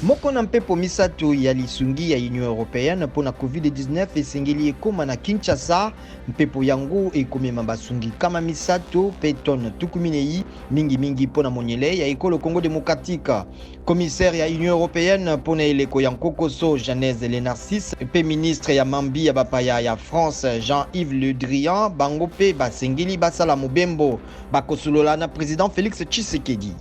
Moko na mpepo misato ya lisungi ya Union européenne mpo na COVID-19 esengeli ekoma na Kinshasa. Mpepo yango ekomema basungi 300 mpe tonne 40, mingimingi mpo na monyele ya ekolo Congo démocratique. Commissaire ya Union européenne mpo na eleko ya nkokoso Janez Lenarciss mpe ministre ya mambi ya bapaya ya France Jean-Yves Le Drian, bango mpe basengeli basala mobembo, bakosolola na président Félix Tshisekedi.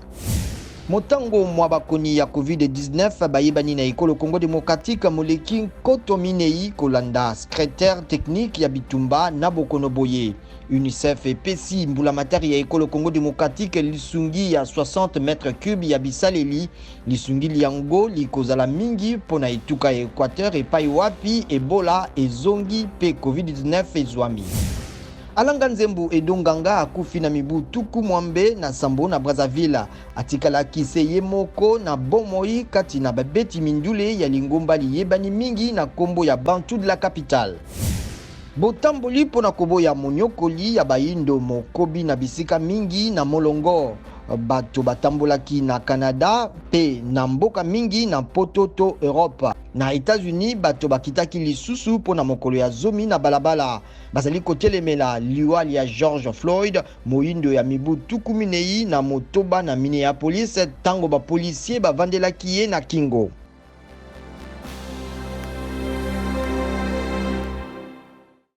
Motango mwa bakoni ya COVID-19 bayebani na ekolo Congo démocratique moleki 4000, kolanda secrétaire technique ya bitumba na bokono boye. UNICEF epesi mbulamatari ya ekolo Congo démocratique lisungi ya 60 mètre cube ya bisaleli. Lisungi yango likozala mingi mpo na etuka ya Équateur, epai wapi Ebola ezongi mpe COVID-19 ezwami. Alanga nzembo Edo Nganga akufi na mibu 67 na Brazzaville. Atikalaki se ye moko na bomoi kati na babeti mindule ya lingomba liyebani mingi na nkombo ya Bantu de la Capitale. Botamboli mpo na koboya monyokoli ya bayindo mokobi na bisika mingi na molongo. Bato batambolaki na Canada mpe na mboka mingi na Mpoto to Europe. Na États-Unis, bato bakitaki lisusu mpo na mokolo ya 10 na balabala. Bazali kotelemela liwa ya George Floyd, moyindo ya mibu 46 na Minneapolis, ntango bapolisier bavandelaki ye na kingo.